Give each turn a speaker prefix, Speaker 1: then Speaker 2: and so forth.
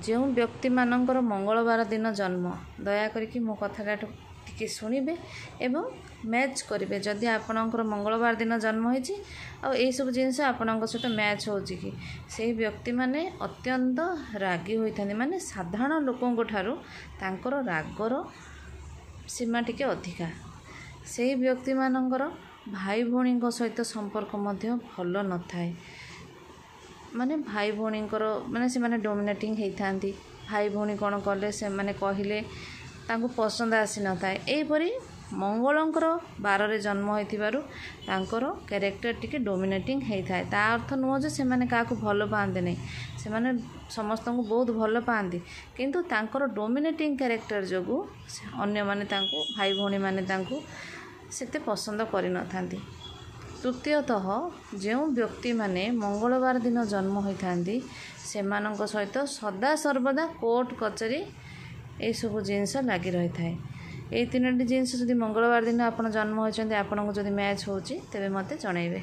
Speaker 1: ଯେଉଁ ବ୍ୟକ୍ତିମାନଙ୍କର ମଙ୍ଗଳବାର ଦିନ ଜନ୍ମ, ଦୟା କରିକି ମୋ କଥାଟା ଟିକେ ଶୁଣିବେ ଏବଂ ମ୍ୟାଚ୍ କରିବେ। ଯଦି ଆପଣଙ୍କର ମଙ୍ଗଳବାର ଦିନ ଜନ୍ମ ହୋଇଛି ଆଉ ଏଇସବୁ ଜିନିଷ ଆପଣଙ୍କ ସହିତ ମ୍ୟାଚ୍ ହେଉଛି କି, ସେଇ ବ୍ୟକ୍ତିମାନେ ଅତ୍ୟନ୍ତ ରାଗି ହୋଇଥାନ୍ତି। ମାନେ ସାଧାରଣ ଲୋକଙ୍କ ଠାରୁ ତାଙ୍କର ରାଗର ସୀମା ଟିକେ ଅଧିକା। ସେଇ ବ୍ୟକ୍ତିମାନଙ୍କର ଭାଇ ଭଉଣୀଙ୍କ ସହିତ ସମ୍ପର୍କ ମଧ୍ୟ ଭଲ ନଥାଏ। ମାନେ ଭାଇ ଭଉଣୀଙ୍କର, ମାନେ ସେମାନେ ଡୋମିନେଟିଂ ହେଇଥାନ୍ତି। ଭାଇ ଭଉଣୀ କ'ଣ କଲେ, ସେମାନେ କହିଲେ ତାଙ୍କୁ ପସନ୍ଦ ଆସିନଥାଏ। ଏହିପରି ମଙ୍ଗଳଙ୍କର ବାରରେ ଜନ୍ମ ହୋଇଥିବାରୁ ତାଙ୍କର କ୍ୟାରେକ୍ଟର ଟିକେ ଡୋମିନେଟିଂ ହେଇଥାଏ। ତା ଅର୍ଥ ନୁହଁ ଯେ ସେମାନେ କାହାକୁ ଭଲ ପାଆନ୍ତି ନାହିଁ। ସେମାନେ ସମସ୍ତଙ୍କୁ ବହୁତ ଭଲ ପାଆନ୍ତି, କିନ୍ତୁ ତାଙ୍କର ଡୋମିନେଟିଂ କ୍ୟାରେକ୍ଟର ଯୋଗୁଁ ଅନ୍ୟମାନେ ତାଙ୍କୁ, ଭାଇ ଭଉଣୀମାନେ ତାଙ୍କୁ ସେତେ ପସନ୍ଦ କରିନଥାନ୍ତି। ତୃତୀୟତଃ, ଯେଉଁ ବ୍ୟକ୍ତିମାନେ ମଙ୍ଗଳବାର ଦିନ ଜନ୍ମ ହୋଇଥାନ୍ତି, ସେମାନଙ୍କ ସହିତ ସଦାସର୍ବଦା କୋର୍ଟ କଚେରୀ ଏଇସବୁ ଜିନିଷ ଲାଗି ରହିଥାଏ। ଏଇ ତିନୋଟି ଜିନିଷ ଯଦି ମଙ୍ଗଳବାର ଦିନ ଆପଣ ଜନ୍ମ ହୋଇଛନ୍ତି, ଆପଣଙ୍କୁ ଯଦି ମ୍ୟାଚ୍ ହେଉଛି, ତେବେ ମୋତେ ଜଣାଇବେ।